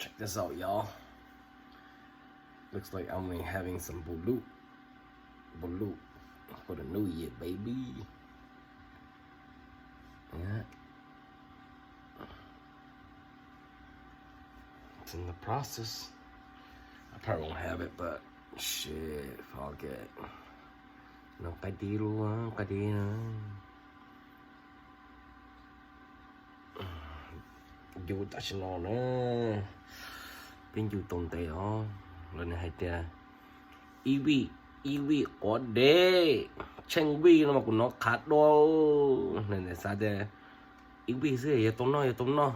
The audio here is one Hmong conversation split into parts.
Check this out, y'all. Looks like I'm having some balut. Balut for the new year, baby. Yeah. It's in the process. I probably won't have it, but shit, fuck it. No, qab dib lub, qab dib na. Ncu tam sim no na, peb ncu tau ntev os. Lawv hais tias ib vij, ib vij quav dej, tsheej vij no mas kuv hnov qhav dua. Xav tias ib vij xwb yog tau noj, yog tau noj.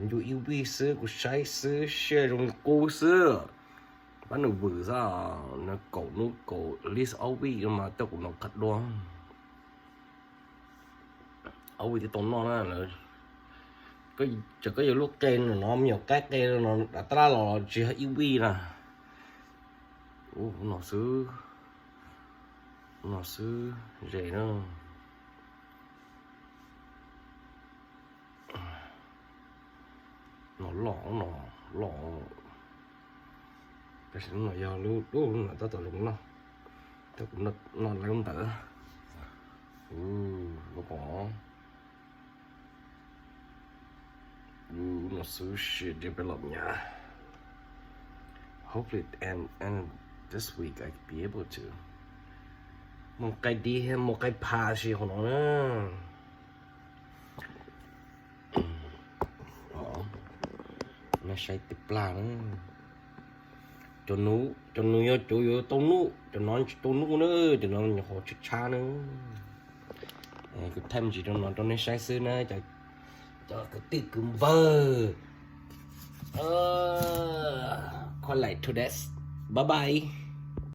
Ncu ib vij xwb, kuv saib xwb, siab zoo li qub xwb. Pab nws vwm xwb, nws kaum hnub, kaum at least ob vij no mas tej kuv hnov qhav dua. Ob vij twb tau noj na lawm. Txawm koj yuav lub qe no, me nyuam qaib qe no dav tab laj los tsis yog ib vij na. Ub, no xwb, no xwb ze na. No loj, no loj. Tab sis lub no yog lub, lub no tab tom zoo noj. Tab kuv noj lawv ntawd. Lub pom. Ub, no xwb shit, develop nyab. Hopefully, and, and this week I could be able to. Mus qaib dib thiab mus qaib pha si hauv no na. Nej saib tib plag na. Cov nus, cov nus yog cov yuav tau nub, cov no tsis tau nub na, cov no nyuam qhuav tshab tshab na. Kuv thaij me ntsis rau no rau nej saib xwb na, cov kwv tij kwv npawg. Quite like to this. Bye bye.